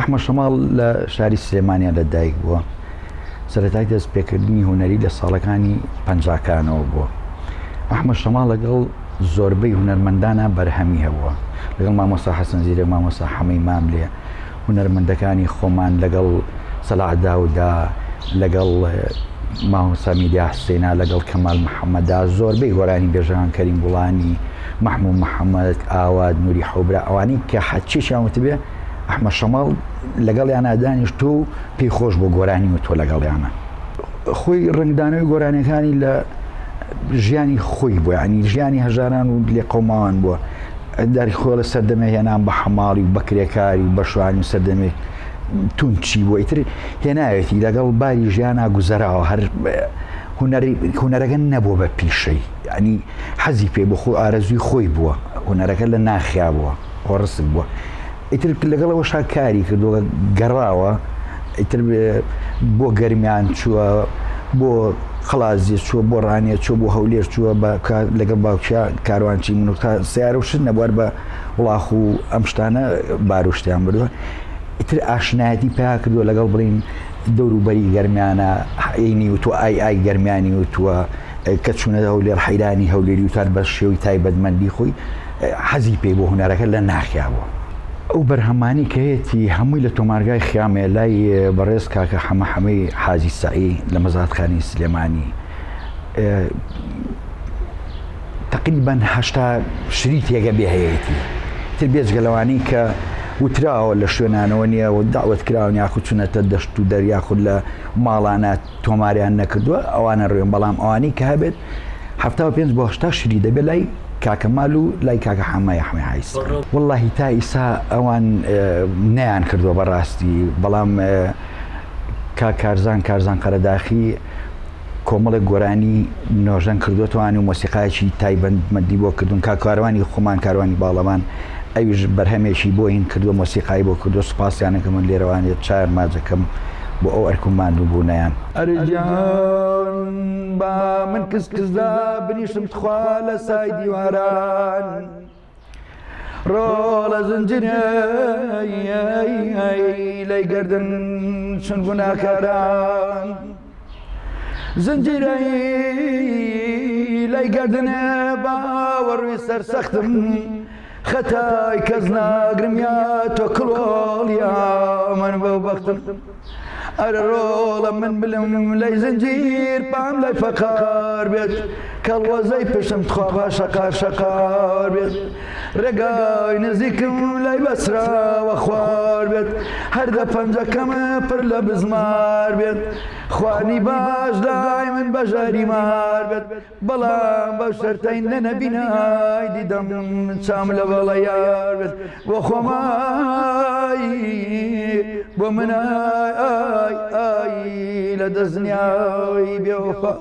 ئەحمەد شەماڵ لە شاری سلێمانیا لە دایک بووە. سەرەتای دەست پێکردنی هونەری لە ساڵەکانی پەنجاکانەوە بووە. ئەحمەد شەماڵ لەگەڵ زۆربەی هونەرمەندانا بەرهەمی هەبووە. لەگەڵ مامۆستا حەسەن زیرەک، مامۆستا حەمەی ماملێ، هونەرمەندەکانی خۆمان لەگەڵ سەلاح داودا، لەگەڵ مامۆستا میریا حسێنا، لەگەڵ کەمال محەممەدا، زۆربەی گۆرانی بێژەکان کەریم گوڵانی، مەحموو محەممەد، ئاوات، نوری حەوبرا ئەوانەی کە هەرچیشیان وتبێ ئەحمەد شەماڵ لەگەڵیانا دانیشتووە و پێی خۆش بووە گۆرانی وتووە لەگەڵیانا. خۆی ڕەنگدانەوەی گۆرانیەکانی لە ژیانی خۆی بووە ینی ژیانی هەژاران و لێقەوماوان بووە داری خۆ لە سەردەمێ هێنان بە حەماڵی و بە کرێکاری و بە شوانی و سەردەمێک توند چی بووە ئیتر هێناوێتی لەگەڵ باری ژیانا گوزەراوە هەر هونەری هونەرەکە نەبووە بە پیشەی ینی حەزی پێ بۆ خۆ ئارەزووی خۆی بووە هونەرەکە لە ناخیا بووە خۆڕسک بووە ئیتر لەگەڵ ئەوەشا کاری کردووە گەڕاوە ئیتر بۆ گەرمیان چووە بۆ قەڵازیە چووە بۆ ڕانیە چووە بۆ هەولێر چووە بە لەگەڵ باوکیا کاروانچی من و سیارە و شت نەبوار بە وڵاخ و ئەم شتانە باروشتیان بردووە ئیتر ئاشنایەتی پیا کردووە لەگەڵ بڵین دەوروبەری گەرمیانە ئەینی وتووە ئای ئای گەرمیانی وتووە کە چوونە هەولێر حەیرانی هەولێری وتار بە شێوەی تایبەتمەندی خۆی حەزی پێی بۆ هونەرەکە لە ناخیا بووە. ئەو بەرهەمانەی کە هەیەتی هەمووی لە تۆمارگای خیامەیە لای بەڕێز کاکە حەمە حەمەی حاجی سەعی لە مەزادخانەی سلێمانی تقریبا 80 شریتێکە بێ هەیەتی تر بێجگە لەوانەی کە وتراوە لە شوێنانەوە نییە و داوت کراون یاخود چونەتە دەشت و دەر یاخود لە ماڵانە تۆماریان نەکردووە ئەوانە ڕوێن بەڵام ئەوانەی کە هەبێت 75 بۆ 80 شری دەبێت لای کاکە مال و لای کاکە حەمە یەحمەی حایس واللهی تا ئیسا ئەوان نەیان کردووە بەڕاستی بەڵام کاک کارزان کارزان قەرەداخی کۆمەڵێک گۆرانی نۆژەن کردوتوان و مۆسیقایکی تایبەتمەندی بۆ کردوون کا کاروانی خۆمان کاروانی باڵەبان ئەویش بەرهەمێکی بۆ هین کردووە مۆسیقای بۆ کردووە سوپاسیانەکەم و لێرەوانێت چایان ماجەکەم بۆ ئەو ئەرک و ماندووبوونەیان. ئەرێ گیان با من کز کز دابنیشم تخوا لە سای دیواران ڕۆڵە زنجیرەی لەی گەردن چون گوناکاران زنجیرەی لەی گەردنێ باوەڕوی سەرسەختم خەتای کەس ناگرم یا تۆ کڵۆڵ یا من بەو بەختم ئەرە ڕۆڵە من بلم لەی زنجیر پام لای فەقار بێت کەڵوەزەی پشتم تخوا با شەقار شەقار بێت ڕێگای نزیکم لای بەسراوە خوار بێت هەر دە پەنجەکەم پر لە بزمار بێت خوانی باش لای من بەژاری مار بێت بەڵام بەو شەرتەی نەنەبینای دیدەم چام لە بەڵە یار بێت بۆ خۆمای بۆ منای ئای ئای لە دەستنیای بێوەفا.